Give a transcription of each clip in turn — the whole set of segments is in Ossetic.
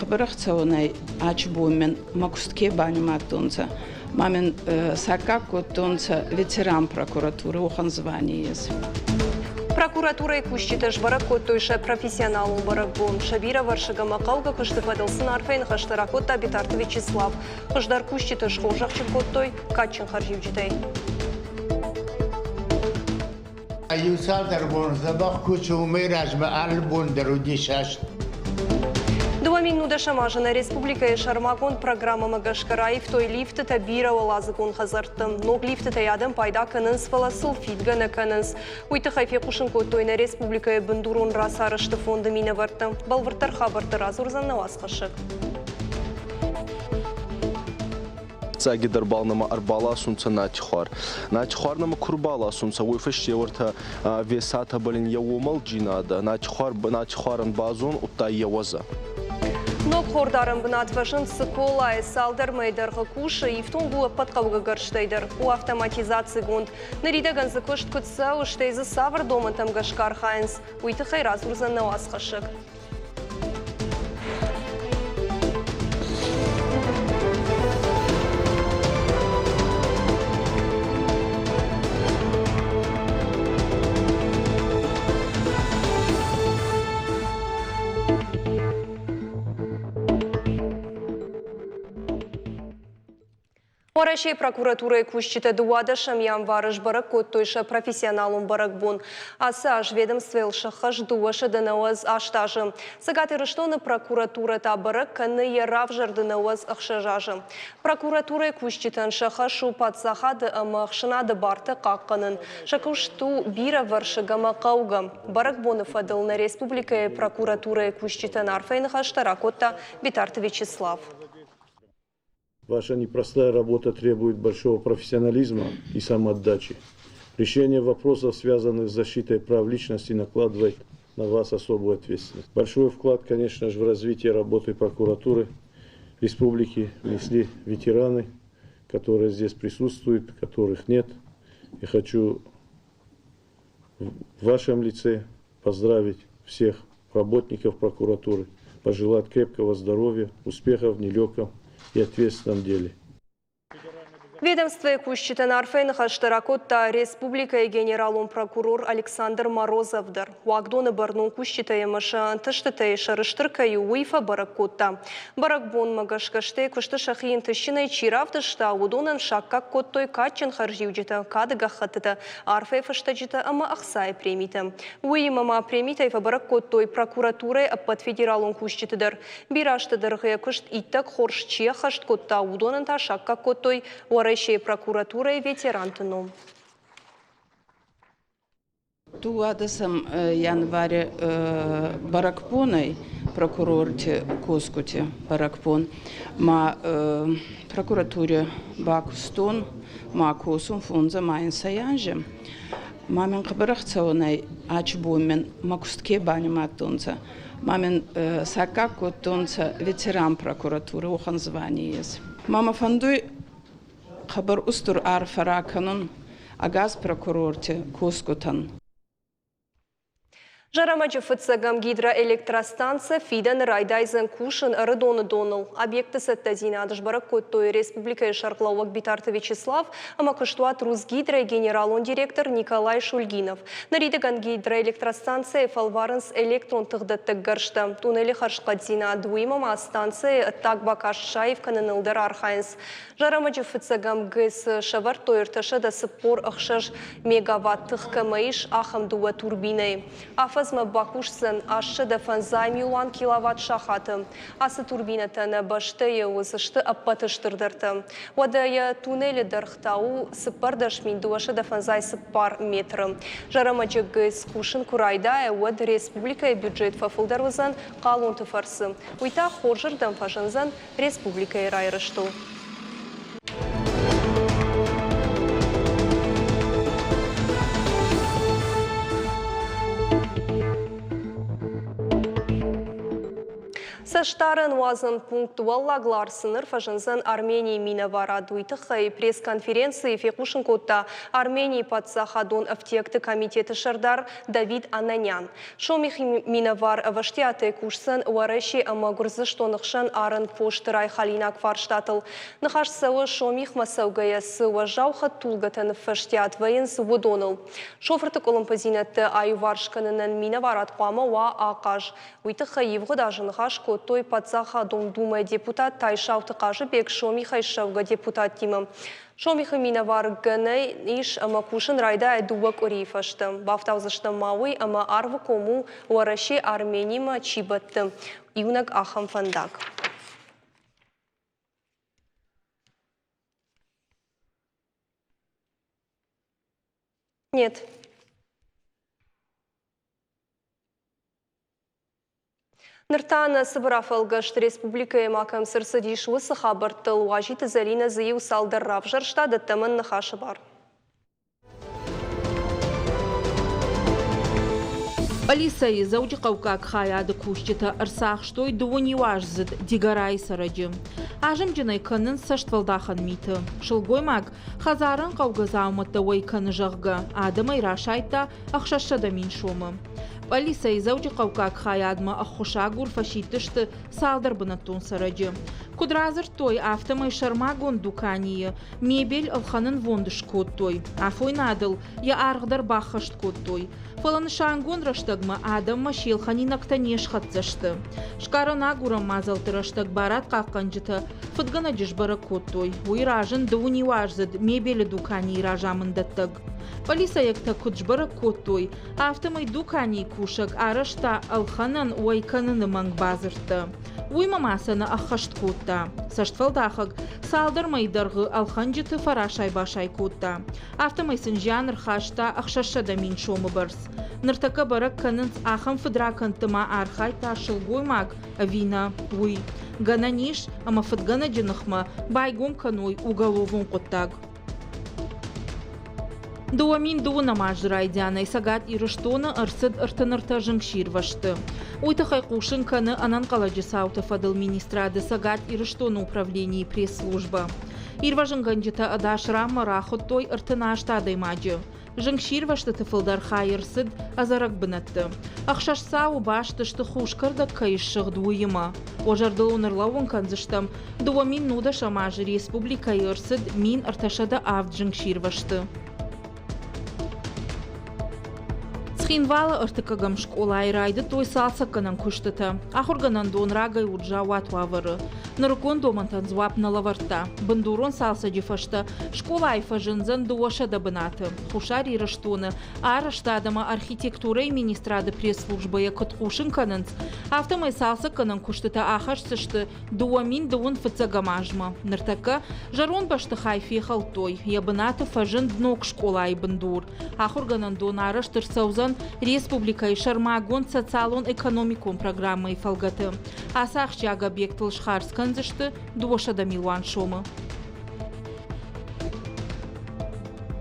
хъӕбӕр ӕхцӕуӕн ӕй, ачи бон мин мӕ куст ке банимадтонцӕ, ма мин саккаг кодтонцӕ ветеран прокуратуры уӕхӕн звани ес. Прокуратурӕйы кусджытӕ сбӕрӕг кодтой сӕ профессионалон бӕрӕгбон. Сӕ бирӕвӕрсыг ӕмӕ хъӕугӕ куысты фӕдыл сын арфӕйы ныхӕстӕ ракодта Битарты Вячеслав. Хуыздӕр кусджыты схорзӕхджын кодтой кадджын хӕрзиуджытӕй. Иу цалдӕр бон дзӕбӕх кусы, уымӕй размӕ алы бон дӕр уыди саст. 2010 азы нӕ республикӕйы сӕрмагонд программӕмӕ гӕсгӕ раивтой лифтытӕ бирӕуӕладзыгон хӕдзӕртты. Ног лифтытӕй адӕм пайда кӕнынц, фӕлӕ сыл фидгӕ нӕ кӕнынц. Уый тыххӕй фехъусын кодтой нӕ республикӕйы бындурон рацарӕзты фонды минӕвӕрттӕ. Бӕлвырддӕр хабӕрттӕ радзурдзӕн нӕ уацхӕссӕг. Фиццагидӕр бал нӕмӕ ӕрбаласунцӕ нартихуар. Нартихуар нӕмӕ ку рбаласунцӕ, уой фӕсте уӕртӕ весатӕбӕл ин еу уомӕлджийнадӕ, нартихуар, нартихуарӕн базон, удта еуӕзӕ. Ног хордарӕн бынат фӕзынд Цыколайы. Цалдӕр мӕйы дӕргъы кусы, ифтонг у ӕппӕт хъӕугӕ гӕрзтӕй дӕр. У автоматизацигонд. Ныридӕгӕн дзы куыст куыд цӕуы, стӕй дзы цавӕр домӕнтӕм гӕсгӕ архайынц, уый тыххӕй радзурдзӕн нӕ уацхӕссӕг. Уӕрӕсейы прокуратурӕйы кусджытӕ 12 январы сбӕрӕг кодтой сӕ профессионалон бӕрӕгбон. Ацы аз ведомствӕйыл сӕххӕст 298 азы. Цӕгат Ирыстоны прокуратурӕ та бӕрӕг кӕны йӕ равзӕрды 96 азы. Прокуратурӕйы кусджытӕн сӕ хӕс у паддзахады ӕмӕ ӕхсӕнады бартӕ хъахъхъӕнын. Сӕ куыст у бирӕвӕрсыг ӕмӕ хъӕугӕ. Бӕрӕгбоны фӕдыл нӕ республикӕйы прокуратурӕйы кусджытӕн арфӕйы ныхӕстӕ ракодта Битарты Вячеслав. Ваша непростая работа требует большого профессионализма и самоотдачи. Решение вопросов, связанных с защитой прав личности, накладывает на вас особую ответственность. Большой вклад, конечно же, в развитие работы прокуратуры республики внесли ветераны, которые здесь присутствуют, которых нет. И хочу в вашем лице поздравить всех работников прокуратуры, пожелать крепкого здоровья, успехов в нелегком и ответственном деле. Ведомствойы кусджытӕн арфӕйы ныхӕстӕ ракодта республикӕйы генералон прокурор Александр Морозов дӕр. Уагдоны бӕрнон кусджытӕ ӕмӕ сӕ ӕнтыстытӕй сӕрыстыр кӕй у, уый фӕбӕрӕг кодта. Бӕрӕгбонмӕ гӕсгӕ стӕй куысты сӕхи ӕнтыстджынӕй чи равдыста, уыдонӕн саккаг кодтой кадджын хӕрзиуджытӕ, кады гӕххӕттытӕ, арфӕйы фыстӕджытӕ ӕмӕ ӕхцайы премитӕ. Уыимӕ ма премитӕй фӕбӕрӕг кодтой прокуратурӕйы ӕппӕт федералон кусджыты дӕр. Бирӕ азты дӕргъы йӕ куыст иттӕг хорз чи ӕххӕст кодта, уыдонӕн та саккаг кодтой Уӕрӕсейы прокуратурӕйы ветеранты ном. Дууадӕсӕм январи бӕрӕгбонӕй прокурорти косгути бӕрӕгбон ма прокуратури бакустон, ма косун фондзӕ ма инсӕй анзи. Ма мин хъӕбӕр ӕхцӕуӕн ӕй, ачи бон мин мӕ куст ке банимадтонцӕ, ма мин саккаг кодтонцӕ ветеран прокуратуры уӕхӕн звани ес. Ма мӕ фӕндуй хъӕбӕр устур арфӕ ракӕнун ӕгас прокурорти косгутӕн. Зӕрӕмӕджы фыццӕгӕм гидроэлектростанцӕ фидӕны райдайдзӕн кусын Ӕрыдоны доныл. Объекты цӕттӕдзинад сбӕрӕг кодтой республикӕйы сӕргълӕууӕг Битарты Вячеслав ӕмӕ куыстуат Русгидро-йы генералон директор Николай Шульгинов. Ныридӕгӕн гидроэлектростанцӕйы фӕлварынц электрон тыхдӕттӕг гӕрзтӕ. Туннелы хӕрзхъӕддзинад, уыимӕ ма станцӕйы ӕддаг бакаст саив кӕныныл дӕр архайынц. Зӕрӕмӕджы фыццӕгӕм ГЭС-ы сӕвӕрдтой 346 мегаватт тых кӕмӕ ис, ахӕм дыууӕ турбинӕйы. Афӕдзмӕ бакусдзӕн 805 милуан киловатт сахаты. Ацы турбинӕтӕ нӕ бӕстӕйы уыдзысты ӕппӕты стырдӕртӕ. Уӕдӕ йӕ туннелы дӕргъ та у 14 254 метры. Зӕрӕмӕджы ГЭС кусын куы райдайа, уӕд республикӕйы бюджет фӕфылдӕр уыдзӕн хъалонты фӕрцы. Уый та хорзырдӕм фӕзындзӕн республикӕйы райрӕзтыл. Цӕстдарӕн уадзӕн пункт Уӕллаг Ларсы ныр фӕзындзӕн Арменийы минӕварад. Уый тыххӕй пресс-конференцийы фехъусын кодта Арменийы паддзахадон ӕфтиӕгты комитеты сӕрдар Давид Ананян. Сомихы минӕвар ӕвӕстиатӕй кусдзӕн Уӕрӕсе ӕмӕ Гуырдзыстоны хсӕн арӕн посты райхалинаг фарстатыл. Ныхас цӕуы Сомихмӕ цӕугӕйӕ цы уӕззау хӕдтулгӕтӕ ныффӕстиат вӕййынц, уыдоныл. Шофырты къуылымпыдзинӕдтӕ аиуварс кӕнынӕн минӕварад хъуамӕ уа ахъаз. Уый тыххӕй ивгъуыд азы ныхас кодтой Паддзахадон Думӕйы депутат Тайсауты Хъазыбег Сомихӕй ссӕугӕ депутаттимӕ. Сомихы минӕвар гӕнӕн ис ӕмӕ кусын райдайа дыууӕ къуырийы фӕстӕ. Бафтаудзыстӕм ма уый, ӕмӕ Арвыком у, Уӕрӕсе Арменимӕ чи бӕтты, иунӕг ахӕм фӕндаг. Нет. Ныр та нӕ цыбыр афӕлгӕст республикӕйы ма кӕм цы рцыдис, уыцы хабӕрттыл Уазиты Зӕлинӕ дзы иу цалдӕр равзӕрста, дӕттӕм ын ныхасы бар. Пъӕлицӕйы Дзӕуджыхъӕуккаг хайады кусджытӕ ӕрцахстой дыууын иуаздзыд Дигорайы цӕрӕджы. Азымджынӕй кӕнынц цӕстфӕлдахӕн миты. Сылгоймаг хӕдзарӕн хъӕугӕ дзаумӕттӕ уӕй кӕны, зӕгъгӕ, адӕмӕй расайдта 600 мин сомы. Пъӕлицӕйы Дзӕуджыхъӕуккаг хайадмӕ ӕххуысагур фӕсидтысты цалдӕр бынӕттон цӕрӕджы. Куыд радзырдтой, афтӕмӕй сӕрмагонд дуканийы мебель ӕлхӕнынвонд скодтой. Афойнадыл йӕ аргъ дӕр баххӕст кодтой. Фӕлӕ нысангонд рӕстӕгмӕ адӕммӕ се лхӕнинӕгтӕ не схӕццӕ сты. Сгарӕн-агурӕн мадзӕлтты рӕстӕг барадхъахъхъӕнджытӕ фыдгӕнӕджы сбӕрӕг кодтой. Уый разынд дыууын-иуаздзыд мебелы дуканийы разамындӕттӕг. Пъӕлицӕйӕгтӕ куыд сбӕрӕг кодтой, афтӕмӕй дуканийы кусӕг арӕзта ӕлхӕнӕн уӕй кӕныны мӕнг бадзырдтӕ. Уыимӕ ма сӕ нӕ ӕххӕст кодта. Цӕстфӕлдахӕг цалдӕр мӕйы дӕргъы ӕлхӕнджыты фӕрасай-басай кодта. Афтӕмӕй сын зиан ӕрхаста 600 мин сомы бӕрц. Ныртӕккӕ бӕрӕг кӕнынц, ахӕм фыдракӕндты ма архайдта сылгоймаг ӕви нӕ, уый. Гӕнӕн ис, ӕмӕ фыдгӕнӕджы ныхмӕ байгом кӕной уголовон хъуыддаг. 2012 азы райдианӕй Цӕгат Ирыстоны ӕрцыд 33 зынгсирвӕзты. Уый тыххӕй хъусын кӕны ӕнӕнхъӕлӕджы цауты фӕдыл министрады Цӕгат Ирыстоны управленийы пресс-службӕ. Ирвӕзынгӕнджытӕ ӕдас ранмӕ рахуыдтой 38 адӕймаджы. Зынгсирвӕзтыты фылдӕр хай ӕрцыд ӕдзӕрӕг бынӕтты. Ӕхсӕз цауы баст сты хус кӕрдӕг кӕй ссыгъд, уыимӕ. Уӕ зӕрдыл уын ӕрлӕууын кӕндзыстӕм, 2010 азы республикӕйы ӕрцыд 1307 зынгсирвӕзты. Цхинвалы ӕртыккӕгӕм скъолайы райдыдтой цалцӕггӕнӕн куыстытӕ. Ахуыргӕнӕндон рагӕй уыд заууат уавӕры. Нырыккон домӕнтӕн дзуапп нӕ лӕвӕрдта. Бындурон цалцӕджы фӕстӕ скъолайы фӕзындзӕн 200 бынаты. Хуссар Ирыстоны арӕзтад ӕмӕ архитектурӕйы министрады пресс-службӕйӕ куыд хъусын кӕнынц, афтӕмӕй цалцӕггӕнӕн куыстытӕ ахӕсдзысты 2000 фыццӕгӕм азмӕ. Ныртӕккӕ зӕронд бӕстыхай фехӕлдтой, йӕ бынаты фӕзынд ног скъолайы бындур. Ахуыргӕнӕндон арӕзт ӕрцӕудзӕн республикӕйы сӕрмагонд социалон-экономикон программӕйы фӕлгӕты. Ацы ахсджиаг объектыл схардз кӕндзысты 200 милуан сомы.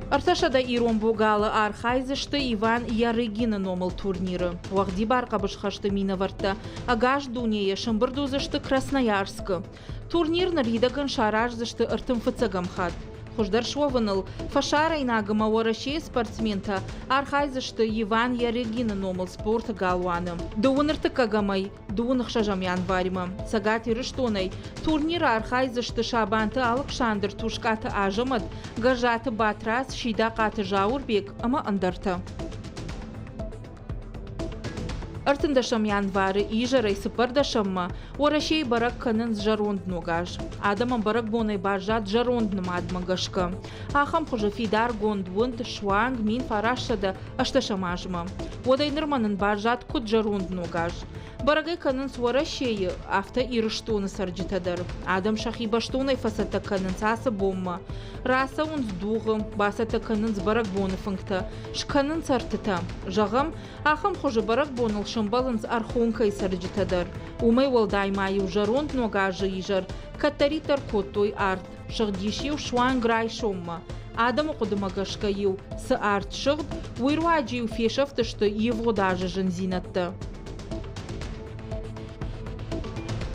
300 ирон богалы архайдзысты Иван Ярыгины номыл турниры. Уӕгъдибар хъӕбысхӕсты минӕвӕрттӕ ӕгас дунейы сӕмбырд уыдзысты Красноярскы. Турнир ныридӕгӕн сараздзысты ӕртынфыццӕгӕм хатт. Хуыздӕр суӕвыныл фӕсарӕйнаг ӕмӕ Уӕрӕсейы спортсментӕ архайдзысты Иван Ярыгины номыл спорты галуаны. Дыууын ӕртыккӕгӕмӕй дыууын ӕхсӕзӕм январьмӕ Цӕгат Ирыстонӕй турниры архайдзысты Сабанты Алыксандр, Тускъаты Азӕмӕт, Гӕззаты Батрадз, Сидахъаты Зауырбег ӕмӕ ӕндӕртӕ. 13 январы изӕрӕй цыппӕрдӕсӕммӕ Уӕрӕсейы бӕрӕг кӕнынц зӕронд Ног аз. Адӕмӕн бӕрӕгбонӕй баззад зӕронд нымадмӕ гӕсгӕ. Ахӕм хуызы фидаргонд уынд суанг 1980 азмӕ. Уӕдӕй нырмӕ нын баззад куыд зӕронд Ног аз. Бӕрӕгӕй кӕнынц Уӕрӕсейы, афтӕ Ирыстоны цӕрджытӕ дӕр. Адӕм сӕхи бӕстонӕй фӕцӕттӕ кӕнынц ацы бонмӕ. Рацӕуынц дугъы, бацӕттӕ кӕнынц бӕрӕгбоны фынгтӕ, скӕнынц ӕртытӕ. Зӕгъӕм, ахӕм хуызы бӕрӕгбоныл сӕмбӕлынц Ӕрхонкӕйы цӕрджытӕ дӕр. Уымӕй уӕлдай ма-иу зӕронд Ног азы изӕр кӕддӕриддӕр кодтой арт. Сыгъдис-иу суанг райсоммӕ. Адӕмы хъуыдымӕ гӕсгӕ-иу цы арт сыгъд, уый руаджы-иу фесӕфтысты ивгъуыд азы зындзинӕдтӕ.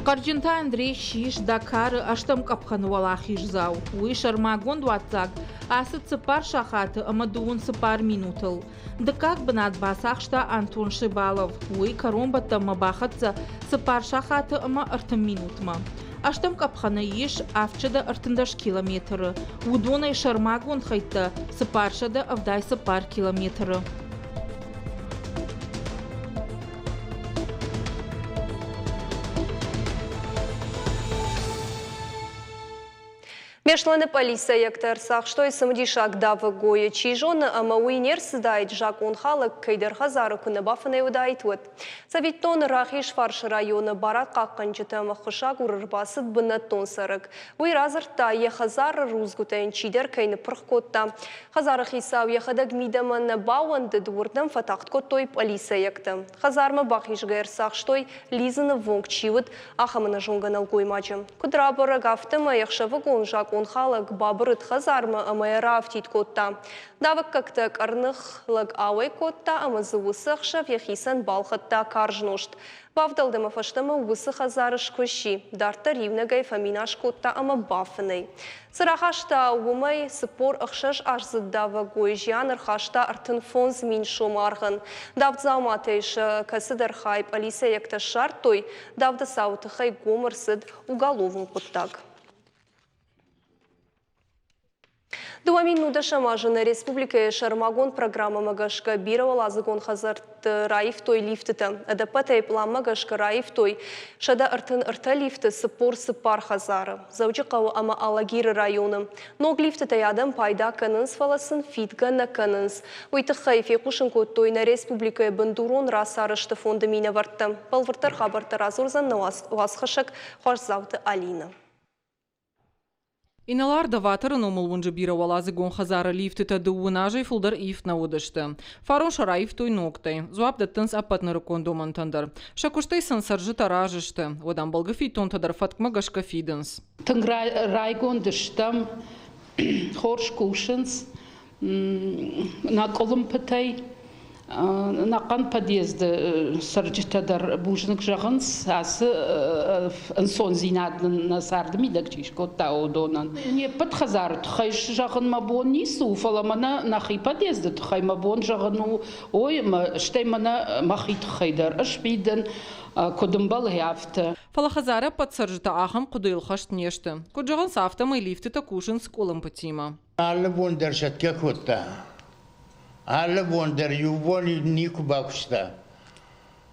Хъӕрджынты Андрей ссис Дакары ӕстӕм къӕпхӕны уӕлахиздзау. Уый сӕрмагонд уадздзаг ацыд цыппар сахаты ӕмӕ 24 минутыл. Дыккаг бынат бацахста Антон Шибалов. Уый кӕронбӕттӕнмӕ бахӕццӕ цыппар сахаты ӕмӕ 30 минутмӕ. Ӕстӕм къӕпхӕны ис 713 километры, уыдонӕй сӕрмагонд хӕйттӕ 474 километры. Беслӕны пъӕлицӕйӕгтӕ ӕрцахстой цымыдисаг давӕгойы. Чи зоны, ӕмӕ уый не рцыдаид, закъонхалӕг кӕйдӕр хӕдзары куы нӕ бафынӕй уыдаид, уӕд. Цӕвиттон, Рахизфарсы районы барадхъахъхъӕнджытӕм ӕххуысагур ӕрбацыд бынӕттон цӕрӕг. Уый радзырдта, йӕ хӕдзары рудзгуытӕ йын чидӕр кӕй ныппырх кодта. Хӕдзары хицау йӕхӕдӕг мидӕмӕ нӕ бауӕндыд, уырдӕм фӕтагъд кодтой пъӕлицӕйӕгтӕ. Хӕдзармӕ бахизгӕ ӕрцахстой, лидзыны ввонг чи уыд, ахӕм ӕнӕзонгӕ нӕлгоймаджы. Куыд рабӕрӕг, афтӕмӕй ӕхсӕвыгон закъонхалӕг бабырыд хӕдзармӕ ӕмӕ йӕ раафтид кодта. Давӕггӕгтӕ къӕрных лӕг ауӕй кодта ӕмӕ дзы уыцы ӕхсӕв йӕхицӕн балхӕдта карз нозт. Бавдӕлд ӕмӕ фӕстӕмӕ уыцы хӕдзары скуысси. Дарддӕр иунӕгӕй фӕминас кодта ӕмӕ бафынӕй. Цы рахаста, уымӕй 46 аздзыд давӕгой зиан ӕрхаста 35 000 сомы аргъӕн. Давд дзауматӕй сӕ кӕцыдӕр хай пъӕлицӕйӕгтӕ ссардтой, давды цауы тыххӕй гом ӕрцыд уголовон хъуыддаг. 2010 азы нӕ республикӕйы сӕрмагонд программӕмӕ гӕсгӕ бирӕуӕладзыгон хӕдзӕртты раивтой лифтытӕ. Ӕдӕппӕтӕй пъланмӕ гӕсгӕ раивтой 133 лифты 44 хӕдзары Дзӕуджыхъӕуы ӕмӕ Алагиры районы. Ног лифтытӕй адӕм пайда кӕнынц, фӕлӕ сын фидгӕ нӕ кӕнынц. Уый тыххӕй фехъусын кодтой нӕ республикӕйы бындурон рацарӕзты фонды минӕвӕрттӕ. Бӕлвырддӕр хабӕрттӕ радзурдзӕн нӕ уацхӕссӕг Хуасдзауты Алинӕ. Инӕлар Доваторы номыл уынджы бирӕуӕладзыгон хӕдзары лифтытӕ дыууын азӕй фылдӕр ивд нӕ уыдысты. Фарон сӕ раивтой ногтӕй. Дзуапп дӕттынц ӕппӕт нырыккон домӕнтӕн дӕр. Сӕ куыстӕй сын цӕрджытӕ разы сты. Уӕд ӕмбӕлгӕ фиддонтӕ дӕр фӕткмӕ гӕсгӕ фидынц. Тынг райгонд стӕм, хорз кусынц, нӕ къуылымпытӕй ӕнӕхъӕн подъезды цӕрджытӕ дӕр бузныг зӕгъынц, ацы ӕнцондзинад нын нӕ царды мидӕг чи скодта, уыдонӕн. Не ппӕт хӕдзары тыххӕй зӕгъын мӕ бон ницы у, фӕлӕ мӕнӕ нӕхи подъезды тыххӕй мӕ бон зӕгъын у, ой, стӕй мӕнӕ мӕхи тыххӕй дӕр ысфидын, куыд ӕмбӕлы, афтӕ. Фӕлӕ хӕдзары ӕппӕт цӕрджытӕ ахӕм хъуыдыйыл хӕст не сты. Куыд зӕгъынц, афтӕмӕй лифтытӕ кусынц къуылымпытимӕ. Алы бон дӕр сӕтгӕ кодта. Алы бон дӕр иу бон никуы бакуыста.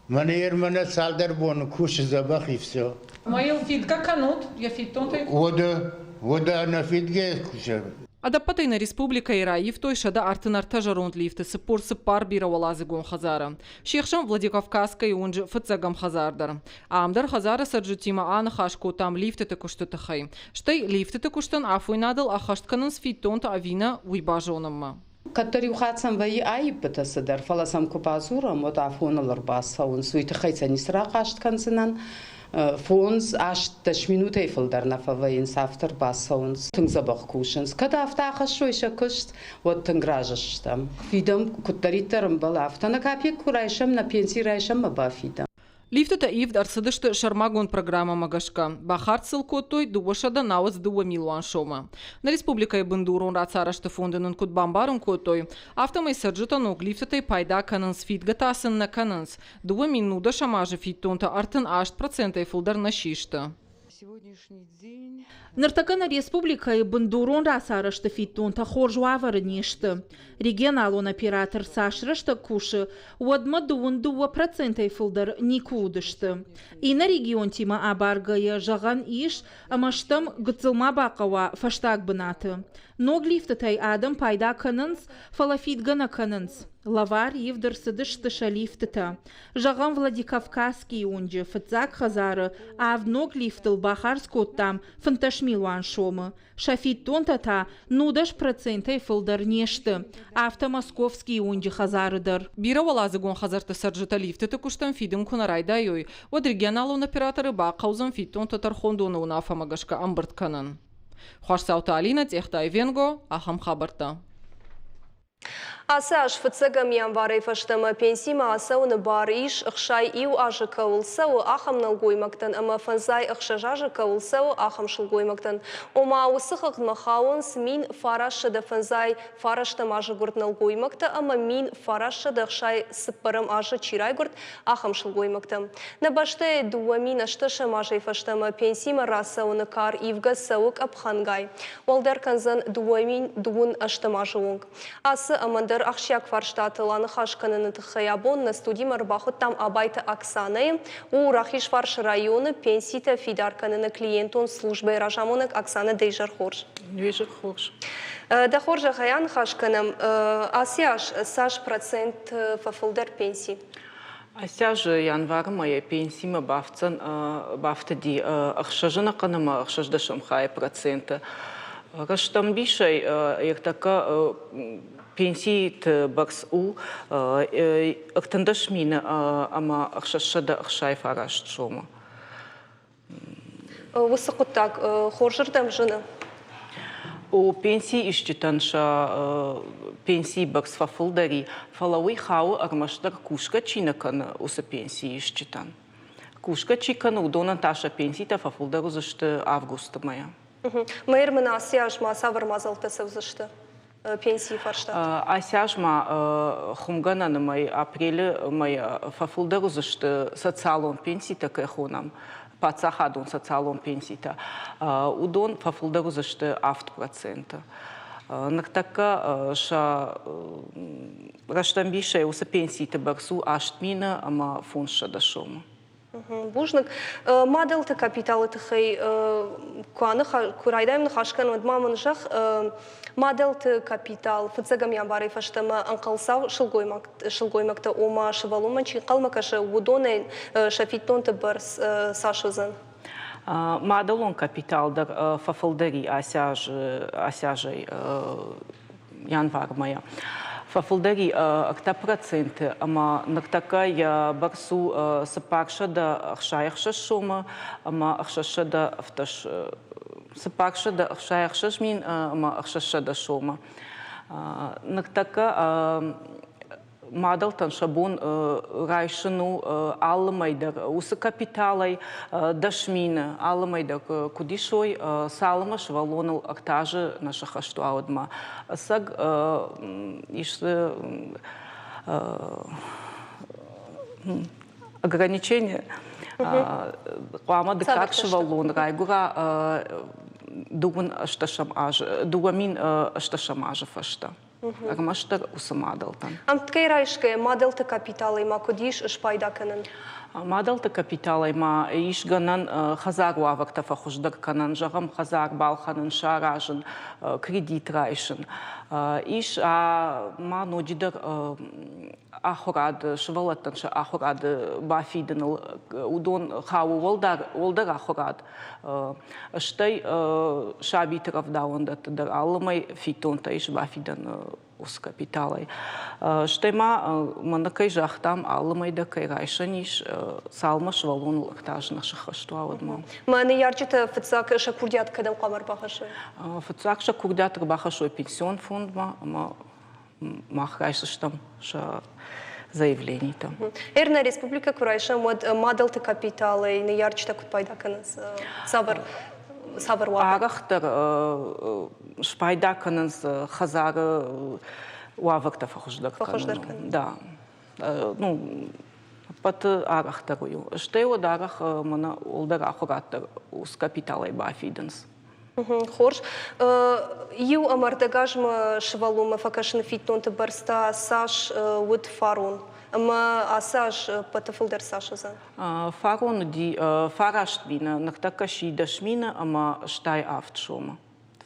Мӕнӕ мӕнӕ цалдӕр боны кусы дзӕбӕх и все. Ӕмӕ йыл фидгӕ кӕнут йӕ фиддонтӕй? Уӕдӕ, уӕдӕ ӕнӕ фидгӕ кусы. Ӕдӕппӕтӕй нӕ республикӕйы раивтой 133 зӕронд лифты 44 бирӕуӕладзыгон хӕдзары. Се хсӕн Владикавказскӕйы уынджы фыццӕгӕм хӕдзар дӕр. Ам дӕр хӕдзары цӕрджытимӕ аныхас кодтам лифтыты куысты тыххӕй. Стӕй лифтыты куыстӕн афойнадыл ӕххӕст кӕнынц фиддонтӕ ӕви нӕ, уый базонынмӕ. Кӕддӕр иу хатт сӕм вӕййы аиппытӕ цыдӕр, фӕлӕ сӕм куы бадзурӕм, уӕд афоныл ӕрбацӕуынц. Уый тыххӕй сӕ ницы рахъаст кӕндзынӕн. 5, 8, 10 минутӕй фылдӕр нӕ фӕвӕййынц, афтӕ ӕрбацӕуынц. Тынг дзӕбӕх кусынц. Кӕд афтӕ ахӕссой сӕ куыст, уӕд тынг разы стӕм. Фидӕм куыддӕриддӕр ӕмбӕлы, афтӕ нӕ капекк куы райсӕм, нӕ пенси райсӕм ӕмӕ бафидӕм. Лифтытӕ ивд ӕрцыдысты сӕрмагонд программӕмӕ гӕсгӕ. Бахардз сыл кодтой 292 милуан сомы. Нӕ республикӕйы бындурон рацарӕзты фонды нын куыд бамбарын кодтой, афтӕмӕй цӕрджытӕ ног лифтытӕй пайда кӕнынц, фидгӕ та сын нӕ кӕнынц. 2010 азы фиддонтӕ 38 процентӕй фылдӕр нӕ систы. Ныртӕккӕ нӕ республикӕйы бындурон рацарӕзты фиддонтӕ хорз уавӕры не сты. Регионалон оператор цас рӕстӕг кусы, уӕдмӕ 22 процентӕй фылдӕр никуы уыдысты. Иннӕ регионтимӕ абаргӕйӕ зӕгъӕн ис, ӕмӕ стӕм гыццыл ма бахъӕуа фӕстаг бынаты. Ног лифтытӕй адӕм пайда кӕнынц, фӕлӕ фидгӕ нӕ кӕнынц. Лӕвар ивд ӕрцыдысты сӕ лифтытӕ. Зӕгъӕм, Владикавказскийы уынджы фыццаг хӕдзары авд ног лифтыл бахардз кодтам 15 милуан сомы. Сӕ фиддонтӕ та 19 процентӕй фылдӕр не сты. Афтӕ Московскийы уынджы хӕдзары дӕр. Бирӕуӕладзыгон хӕдзӕртты цӕрджытӕ лифтыты куыстӕн фидын куы нӕ райдайой, уӕд регионалон операторы бахъӕудзӕн фиддонтӕ тӕрхондоны уынаффӕмӕ гӕсгӕ ӕмбырд кӕнын. Хуасдзауты Алинӕ, Цъехтай Венго, ахӕм хабӕрттӕ. Ацы аз фыццӕгӕм январӕй фӕстӕмӕ пенсимӕ ацӕуыны бар ис, 61 азы кӕуыл цӕуы, ахӕм нӕлгоймӕгтӕн ӕмӕ 56 азы кӕуыл цӕуы, ахӕм сылгоймӕгтӕн. Ома, уыцы хыгъдмӕ хауынц 1959 азы гуырд нӕлгоймӕгтӕ ӕмӕ 1964 азы чи райгуырд, ахӕм сылгоймӕгтӕ. Нӕ бӕстӕйы 2008 азӕй фӕстӕмӕ пенсимӕ рацӕуыны кар ивгӕ цӕуы къӕпхӕнгай. Уӕлдӕр кӕндзӕн 2028 азы онг. Ацы ӕмӕ ӕндӕр ахсджиаг фарстатыл аныхас кӕныны тыххӕй абон нӕ студимӕ ӕрбахуыдтам Абайты Оксанӕйы. У Рахизфарсы районы пенситӕ фидар кӕныны клиентон службӕйы разамонӕг. Оксана, дӕ изӕр хорз. Изӕр хорз. Дӕ хорзӕхӕй аныхас кӕнӕм. Ацы аз цас процент фӕфылдӕр пенси? Ацы аз январы мӕйӕ пенсимӕ бафтдзӕн бафтыди ӕхсӕзы ӕнӕхъӕн ӕмӕ ӕхсӕздӕсӕм хайы проценты. Рӕстӕмбисӕй ӕртӕккӕ пенситы бӕрц у 13 000 ӕмӕ 669 сомы. Уыцы хъуыддаг хорзырдӕм зыны? О, пенсиисджытӕн сӕ пенсийы бӕрц фӕфылдӕр и, фӕлӕ уый хауы ӕрмӕстдӕр кусгӕ чи нӕ кӕны, уыцы пенсиисджытӕн. Кусгӕ чи кӕны, уыдонӕн та сӕ пенситӕ фӕфылдӕр уыдзысты августы мӕйӕ. Мэр мын ацы аз ма цавӕр мадзӕлттӕ цӕудзысты пенсийы фарстаты? Ацы аз ма хуымгӕнӕны мӕй, апрелы мӕй фӕфылдӕр уыдзысты социалон пенситӕ кӕй хонӕм, паддзахадон социалон пенситӕ. Уыдон фӕфылдӕр уыдзысты 7%. Ныртӕккӕ сӕ рӕстӕмбисӕй уыцы пенситы бӕрц у 8 000 ӕмӕ 500 сомы. Бузныг. Мадӕлты капиталы тыххӕй куы райдайӕм ныхас кӕнын, уӕд ма мын зӕгъ, мадӕлты капитал фыццӕгӕм январӕй фӕстӕмӕ ӕнхъӕлцау сылгоймӕгтӕ, ома сывӕллонмӕ чи ӕнхъӕлмӕ кӕсы, уыдонӕн сӕ фиддонты бӕрц цас уыдзӕн? Мадӕлон капитал дӕр фӕфылдӕр и ацы азӕй январмӕ. Фӕфылдӕр и 3% ӕмӕ ныртӕккӕ йӕ бӕрц у 466 сомы ӕмӕ 466 мин ӕмӕ 600 сомы. Ныртӕккӕ мадӕлтӕн сӕ бон райсын у алы мӕй дӕр уыцы капиталӕй 10 000 алы мӕй дӕр куыд исой, цалынмӕ сывӕллоныл 3 азы нӕ сӕххӕст уа, уӕдмӕ. Ӕцӕг ис ограничение, хъуамӕ дыккаг сывӕллон райгуыра 2018 азы фӕстӕ. Ӕрмӕстдӕр уыцы мадӕлтӕн. Ӕмткӕй райсгӕ мадӕлты капиталӕй ма куыд ис спайда кӕнӕн? Мадӕлты капиталӕй ма ис гӕнӕн хӕдзар уавӕртӕ фӕхуыздӕр кӕнӕн, зӕгъӕм, хӕдзар балхӕнын, саразын, кредит райсын. Ис ма ноджыдӕр ахуырад, сывӕллӕттӕн сӕ ахуырады бафидыныл, уыдон хауы уӕлдӕр ахуырад, стӕй сабиты рӕвдауӕндӕтты дӕр алы мӕй фиддонтӕ ис бафидӕн уыцы капиталӕй. Стӕй ма мӕнӕ кӕй загътам, алы мӕй дӕр кӕй райсӕн ис, цалынмӕ сывӕллоныл 3 азы нӕ сӕххӕст уа, уӕдмӕ. Мӕ ныййарджытӕ фыццаг сӕ курдиат кӕдӕм хъуамӕ ӕрбахӕссой? Фыццаг сӕ курдиат ӕрбахӕссой пенсион фондмӕ ӕмӕ мах райсдзыстӕм сӕ заявленийтӕ. Эр нӕ республикӕ куы райсӕм, уӕд мадӕлты капиталӕй ныййарджытӕ куыд пайда кӕнынц? Цавӕр уавӕр? Арӕхдӕр спайда кӕнынц хӕдзары уавӕртӕ фӕхуыздӕр кӕнын. Да. Ну, ӕппӕты арӕхдӕр уый у. Стӕй уӕд арӕх мӕнӕ уӕлдӕр ахуырад дӕр уыцы капиталӕй бафидынц. Хорз. Иу ӕмӕ ӕрдӕг азмӕ сывӕллонмӕ фӕкӕсыны фиддонты бӕрц та цас уыд фарон? Ӕмӕ ацы аз ӕппӕты фылдӕр цас уыдзӕн? Фарон уыди 9 000, ныртӕккӕ сси 10 000 ӕмӕ 87 сомы.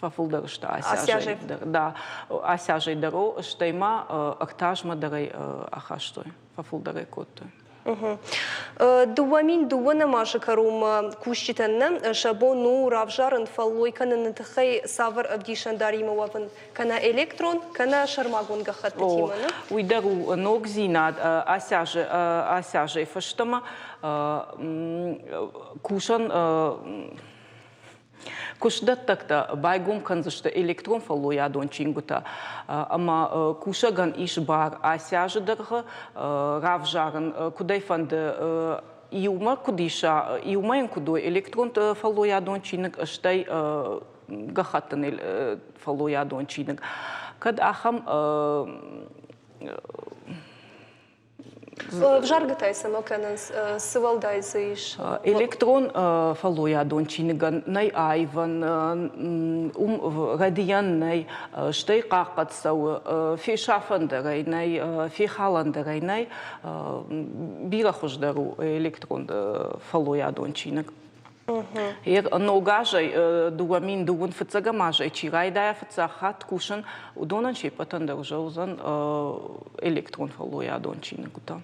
Фӕфылдӕр сты ацы азӕй дӕр. Да, ацы азӕй дӕр, стӕй ма 3 азмӕ дӕр ӕй ахастой, фӕфылдӕр ӕй кодтой. 2002 азы кӕронмӕ кусджытӕн нӕ сӕ бон у равзарын фӕллой кӕныны тыххӕй цавӕр ӕвдисӕндаримӕ уӕвын, кӕнӕ электрон, кӕнӕ сӕрмагонд гӕххӕттытимӕ. Уый дӕр у ногдзинад ацы азӕй фӕстӕмӕ кусӕн. Куыстдӕттӕгтӕ байгом кӕндзысты электрон фӕллойадон чингуытӕ ӕмӕ кусӕгӕн ис бар ацы азы дӕргъы равзарын, куыд ӕй фӕнды иумӕ куыд иса, иумӕ йын куыд уой электрон фӕллойадон чиныг, стӕй гӕххӕттын фӕллойадон чиныг. Кӕд ахӕм Ӕвзаргӕтӕй цӕмӕ кӕнынц, цы уӕлдай дзы ис? Электрон фӕллойадон чиныгӕн нӕй аивӕн, уым рӕдийӕн нӕй, стӕй хъахъхъӕд цӕуы, фесафӕн дӕр ӕй нӕй, фехалӕн дӕр ӕй нӕй. Бирӕ хуыздӕр у электрон фӕллойадон чиныг. Ног азӕй, 2000 фыццӕгӕм азӕй чи райдайа фыццаг хатт кусын, уыдонӕн се ппӕтӕн дӕр уже уыдзӕн электрон фӕллойадон чиныгуытӕ.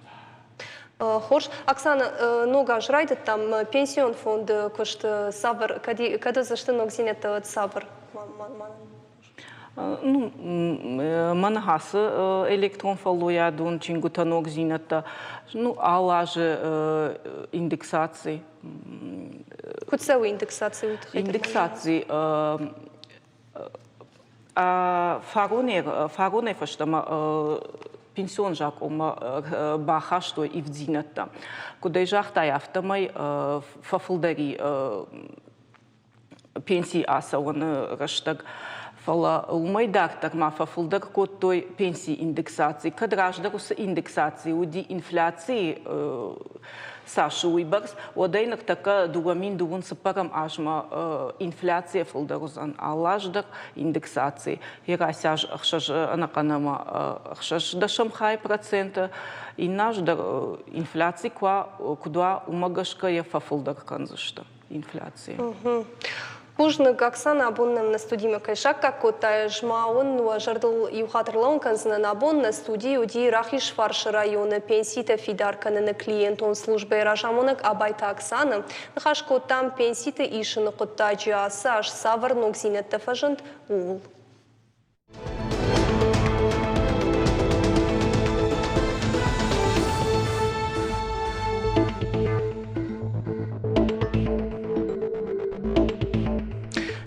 Хорз. Оксана, ног аз райдыдтам. Пенсион фонды куыст цавӕр, кӕд уыдзысты ногдзинӕдтӕ, уӕд цавӕр? Ну, мӕн ацы электрон фӕллойадон чингуытӕ ногдзинӕдтӕ, ну, алы азы индексаци. Куыд цӕуы индексаци уый тыххӕй? Индексаци фаронӕй фӕстӕмӕ пенсион закъонмӕ бахастой ивддзинӕдтӕ. Куыд ӕй загътай, афтӕмӕй фӕфылдӕри пенсийы ацӕуыны рӕстӕг. Фӕлӕ уымӕй дарддӕр ма фӕфылдӕр кодтой пенсийы индексаци. Кӕд раздӕр уыцы индексаци уыди инфляцийы цас у уыйбӕрц, уӕд ӕй ныртӕккӕ 2024 азмӕ инфляцийӕ фылдӕр уыдзӕн алы аз дӕр индексаци. Йӕ аз ӕхсӕз ӕнӕхъӕн ӕмӕ ӕхсӕз дӕсӕм хай проценты, иннӕ аз дӕр инфляци куыд уа, уымӕ гӕсгӕ йӕ фӕфылдӕр кӕндзысты. инфляци. Бузныг, Оксана, абон нӕм нӕ студимӕ кӕй саккаг кодтай, ӕз ма уын уӕ зӕрдыл иу хатт ӕрлӕууын кӕндзынӕн. Абон нӕ студийы уыди Рахизфарсы районы пенситӕ фидар кӕныны клиентон службӕйы разамонӕг Абайты Оксана. Ныхас кодтам пенситы исыны хъуыддаджы ацы аз цавӕр ногдзинӕдтӕ фӕзынд, ууыл.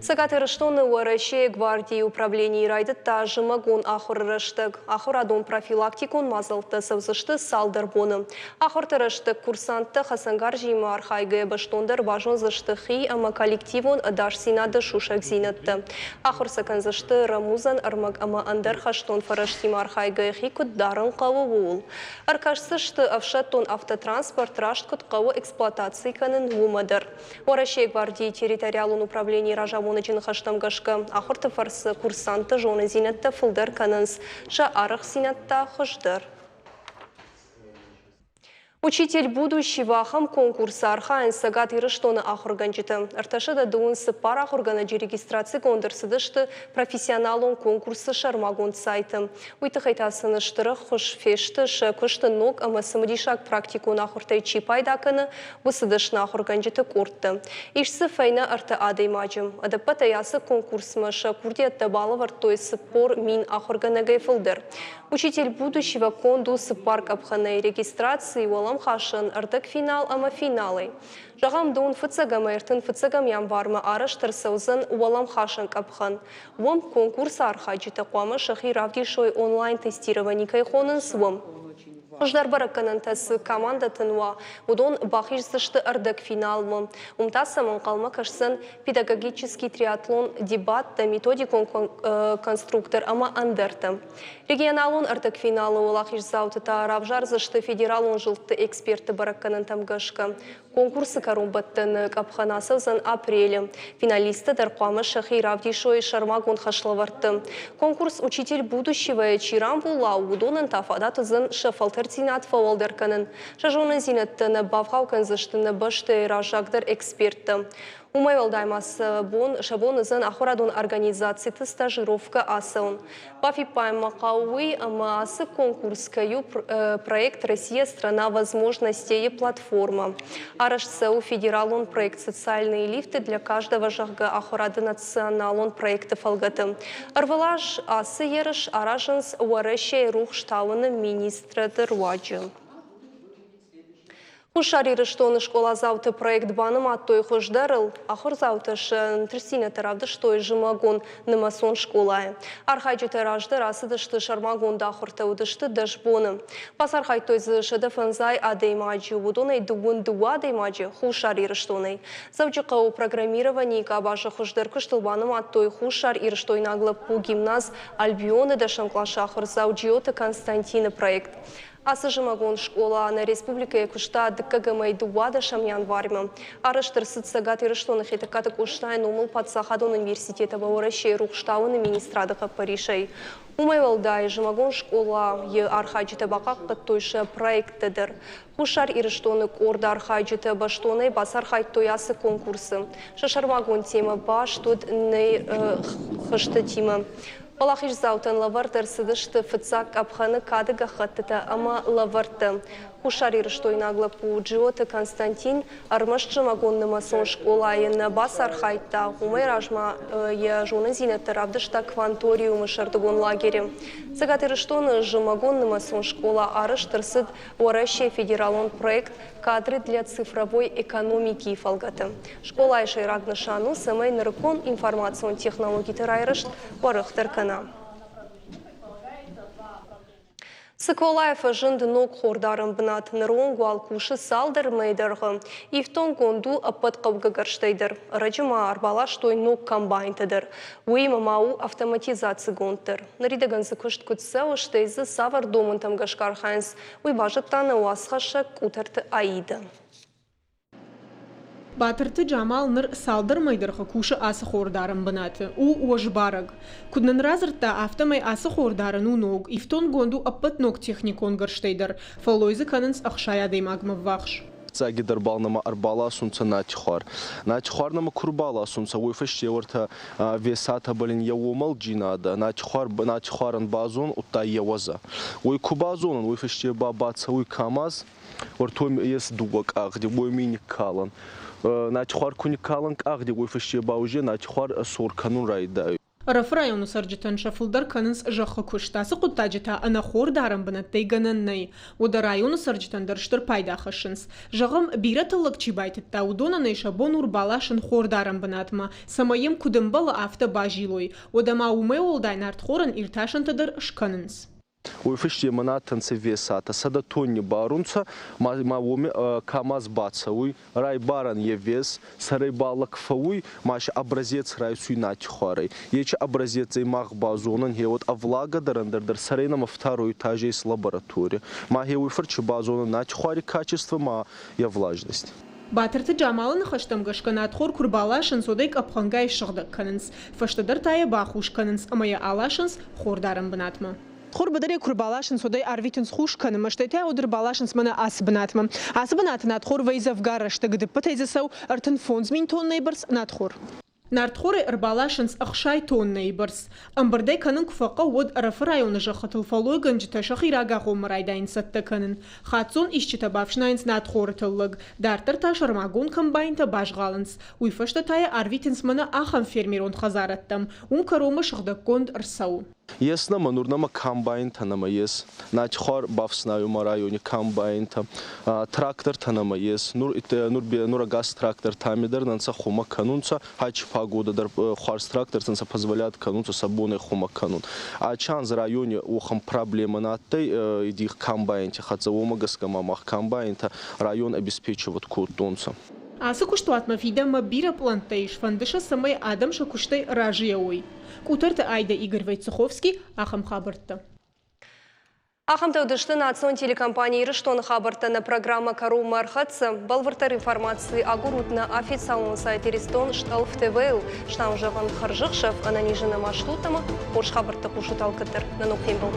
Цӕгат Ирыстоны Уӕрӕсейы гвардийы управленийы райдыдта зымӕгон ахуыры рӕстӕг. Ахуырадон профилактикон мадзӕлттӕ цӕудзысты цалдӕр боны. Ахуырты рӕстӕг курсанттӕ хӕцӕнгарзимӕ архайгӕйӕ бӕстондӕр базондзысты хи ӕмӕ коллективон ӕдасдзинады сусӕгдзинӕдтӕ. Ахуыр сӕ кӕндзысты рӕмудзӕн ӕрмӕг ӕмӕ ӕндӕр хӕстон фӕрӕзтимӕ архайгӕйӕ хи куыд дарын хъӕуы, ууыл. Ӕркӕсдзысты, ӕфсӕддон автотранспорт раст куыд хъӕуы эксплуатаци кӕнын, уымӕ дӕр. Уӕрӕсейы гвардийы территориалон управленийы разамонӕджы ныхӕстӕм гӕсгӕ, ахуырты фӕрцы курсантты зонындзинӕдтӕ фылдӕр кӕнынц, сӕ арӕхстдзинӕдтӕ хуыздӕр. Учитель будущего ахӕм конкурсы архайынц Цӕгат Ирыстоны ахуыргӕнджытӕ. 324 ахуыргӕнӕджы регистрацигонд ӕрцыдысты профессионалон конкурсы сӕрмагонд сайты. Уый тыххӕй та сын стыр ӕххуыс фесты сӕ куысты ног ӕмӕ цымыдисаг практикон ахуыртӕй чи пайда кӕны, уыцы дӕсны ахуыргӕнджыты къордтӕ. Ис дзы фӕйнӕ ӕртӕ адӕймаджы. Ӕдӕппӕтӕй ацы конкурсмӕ сӕ курдиӕттӕ балӕвӕрдтой 40 000 ахуыргӕнӕгӕй фылдӕр. Учитель будущего конд у цыппар къӕпхӕнӕй регистраци, уӕлӕмхасӕн, ӕрдӕгфинал ӕмӕ финалӕй. Зӕгъӕм, дон фыццӕгӕм ӕртын фыццӕгӕм январмӕ арӕзт ӕрцӕудзӕн уӕлӕмхасӕн къӕпхӕн. Уым конкурсы архайджытӕ хъуамӕ сӕхи равдисой онлайн-тестировани кӕй хонынц, уым. Хуыздӕр бӕрӕггӕнӕнтӕ цы командӕтӕн уа, уыдон бахиздзысты ӕрдӕгфиналмӕ. Уым та сӕм ӕнхъӕлмӕ кӕсдзӕн педагогический триатлон, дебаттӕ, методикон конструктор ӕмӕ ӕндӕртӕ. Регионалон ӕрдӕгфиналы уӕлахиздзауты та равзардзысты федералон зылдты экспертты бӕрӕггӕнӕнтӕм гӕсгӕ. Конкурсы кӕронбӕттӕны къӕпхӕн ацӕудзӕн апрелы. Финалисттӕ дӕр хъуамӕ сӕхи равдисой сӕрмагонд хӕслӕвӕрдты. Конкурс «Учитель будущего» чи рамбула, уыдонӕн та фадат уыдзӕн сӕ фӕлтӕрддзинад фӕуӕлдӕр кӕнын. Сӕ зонындзинӕдтӕ нӕ бавгъау кӕндзысты нӕ бӕстӕйы раззагдӕр эксперттӕ. Уымӕй уӕлдай ма сӕ бон, сӕ бон уыдзӕн ахуырадон организациты стажировкӕ ацӕуын. Бафиппайын ма хъӕуы уый, ӕмӕ ацы конкурс кӕй у проект «Россия – страна возможностей»-йы платформӕ. Арӕзт цӕуы федералон проект «Социальные лифты для каждого», зӕгъгӕ, ахуырады националон проекты фӕлгӕты. Ӕрвылаз ацы ерыс аразынц Уӕрӕсейы рухс тауыны министрады руаджы. Хуссар Ирыстоны скъоладзауты проект банымадтой хуыздӕрыл. Ахуырдзаутӕ сӕ ӕнтыстдзинӕдтӕ равдыстой зымӕгон нымӕцон скъолайы. Архайджытӕ раздӕр ацыдысты сӕрмагонд ахуыртӕ, уыдысты 10 боны. Бацархайдтой дзы 150 адӕймаджы, уыдонӕй 22 адӕймаджы Хуссар Ирыстонӕй. Дзӕуджыхъӕуы программированийы къабазы хуыздӕр куыстыл банымадтой Хуссар Ирыстойнаг лӕппу гимназ Альбионы дӕсӕм къласы ахуырдзау Джиоты Константины проект. Ацы зымӕгон скъола нӕ республикӕйы куыста дыккӕгӕмӕй 12 январьмӕ. Арӕзт ӕрцыд Цӕгат Ирыстоны Хетӕгкаты Къостайы номыл паддзахадон университеты ӕмӕ Уӕрӕсейы рухстауыны министрады хъӕппӕрисӕй. Уымӕй уӕлдай, зымӕгон скъолайы архайджытӕ бахъахъхъӕдтой сӕ проекттӕ дӕр. Хуссар Ирыстоны къорды архайджытӕ бӕстонӕй бацархайдтой ацы конкурсы. Сӕ сӕрмагонд темӕ баст уыд нӕ хызтытимӕ. Уӕлахиздзаутӕн лӕвӕрд ӕрцыдысты фыццаг къӕпхӕны кады гӕххӕттытӕ ӕмӕ лӕвӕрттӕ. Хуссарирыстойнаг лӕппу Джиоты Константин ӕрмӕст зымӕгон нымӕцон скъолайы нӕ бацархайдта, уымӕй размӕ йӕ зонындзинӕдтӕ равдыста Кванториумы сӕрдыгон лагеры. Цӕгат Ирыстоны зымӕгон нымӕцон скъола арӕзт ӕрцыд Уӕрӕсейы федералон проект «Кадры для цифровой экономики» фӕлгӕты. Скъолайы сӕйраг нысан у, цӕмӕй нырыккон информацион технологиты райрӕзт уӕрӕхдӕр кӕна. Цыколайы фӕзынд ног хордарӕн бынат. Ныронг уал кусы цалдӕр мӕйы дӕргъы. Ифтонггонд у ӕппӕт хъӕугӕ гӕрзтӕй дӕр. Ӕрӕджы ма ӕрбаластой ног комбайнтӕ дӕр. Уыимӕ ма у автоматизацигонд дӕр. Ныридӕгӕн дзы куыст куыд цӕуы, стӕй дзы цавӕр домӕнтӕм гӕсгӕ архайынц, уый базыдта нӕ уацхӕссӕг Къутӕрты Аидӕ. Батырты Джамал ныр цалдӕр мӕй дӕргъы кусы ацы хордарӕн бынаты. У уӕзбарӕг. Куыд нын радзырдта, афтӕмӕй ацы хордарӕн у ног, ифтонггонд у ӕппӕт ног техникон гӕрзтӕй дӕр. Фӕллой дзы кӕнынц 60 адӕймагмӕ ввахс. Фиццагидӕр бал нӕмӕ ӕрбаласунцӕ нартихуар. Нартихуар нӕмӕ ку рбаласунцӕ, уой фӕсте уӕртӕ весатӕбӕл ин еу уомӕлджийнадӕ, нартихуар, нартихуарӕн базон, удта еуӕзӕ. Уой ку базонӕн, уой фӕсте ба бацӕуй КАМАЗ, уӕртӕ ес дууӕ къагъди, уой ми никкалӕн. Нартихуар ку никкалӕн къагъди, уой фӕсте ба уже нартихуар сор кӕнун райдайуй. Ӕрӕфы районы цӕрджытӕн сӕ фылдӕр кӕнынц зӕххы куыст. Ацы хъуыддаджы та ӕнӕ хордарӕн бынӕттӕй гӕнӕн нӕй. Уӕдӕ районы цӕрджытӕн дӕр стыр пайда хӕссынц. Зӕгъӕм, бирӕ тыллӕг чи байтыдта, уыдонӕн ӕй сӕ бон у ӕрбаласын хордарӕн бынатмӕ, цӕмӕй йӕм куыд ӕмбӕлы, афтӕ базилой. Уӕдӕ ма уымӕй уӕлдай нартхорӕн иртасӕнтӕ дӕр скӕнынц. Уой фӕсте мӕн адтӕнцӕ весатӕ, 100 тонни барунцӕ, ма, ма уоми КАМАЗ бацӕуй, райбарӕн е вес, сӕрӕй ба лӕг фӕууй, ма си образец райсуй нартихуарӕй. Ечи образецӕй мах базонӕн, гье уӕд ӕвлагӕ дӕр ӕндӕр дӕр сӕрӕй нӕмӕ второй этаже есть лаборатория. Ма гье уой фӕрчи базонӕн нартихуари качество ма йӕ влажность. Батырты Джамалы ныхӕстӕм гӕсгӕ нартхор куы рбаласынц, уӕд ӕй къӕпхӕнгай ссыгъдӕг кӕнынц. Фӕстӕдӕр та йӕ бахус кӕнынц ӕмӕ йӕ аласынц хордарӕн бынатмӕ. Хур быдырӕй куы рбаласынц, уӕд ӕй арвитынц хус кӕнынмӕ, стӕй та уӕд ӕрбаласынц мӕнӕ ацы бынатмӕ. Ацы бынаты нартхор вӕййы дзӕвгар рӕстӕг, дыппытӕй дзы цӕуы 35 тоннӕйы бӕрц нартхор. Нартхорӕй ӕрбаласынц 60 тоннӕйы бӕрц. Ӕмбырдӕй кӕнын куы фӕхъӕуы, уӕд Ӕрӕфы районы зӕххытыл фӕллойгӕнджытӕ сӕхи рагагъоммӕ райдайынц цӕттӕ кӕнын. Хаццон исчитӕ бафснайынц нартхоры тыллӕг, дарддӕр та сӕрмагонд комбайнтӕ базгъалынц. Уый фӕстӕ та йӕ арвитынц мӕнӕ ахӕм фермерон хӕдзарӕдтӕм. Уым кӕронмӕ сыгъдӕггонд ӕрцӕуы. Ес нӕмӕ, нур нӕмӕ комбайнтӕ нӕмӕ ес. Нартихуар бафснайумӕ райони комбайнтӕ, трактортӕ нӕмӕ ес. Нур, нур, нур ӕгас трактортӕми дӕр нӕ хумӕ кӕнунцӕ. Ачи погода дӕр хуарз трактортӕн сӕ позволяет кӕнунцӕ сӕ бонӕй хумӕ кӕнун. Ачи анз райони уӕхӕн проблема на адтӕй иди комбайнти хӕццӕ, уомӕ гӕсгӕ ма мах комбайнтӕ район обеспечивать кодтонцӕ. Ацы куыстуатмӕ фидӕнмӕ бирӕ пълӕнттӕ ис, фӕнды сӕ, цӕмӕй адӕм сӕ куыстӕй разыйӕ уой. Къутӕрты Айдӕ, Игорь Войцеховский, ахӕм хабӕрттӕ. Ахӕмтӕ уыдысты национ телекомпани Ирыстоны хабӕрттӕ. Нӕ программӕ кӕронмӕ ӕрхӕццӕ. Бӕлвырддӕр информаци агурут нӕ официалон сайт Иристон Стъӕлф ТВ-ыл. Стау зӕгъын хӕрзӕхсӕв, ӕнӕнизы нӕма стут ӕмӕ хорз хабӕрттӕ хъусут алкӕддӕр. Нӕ ног фембӕлд.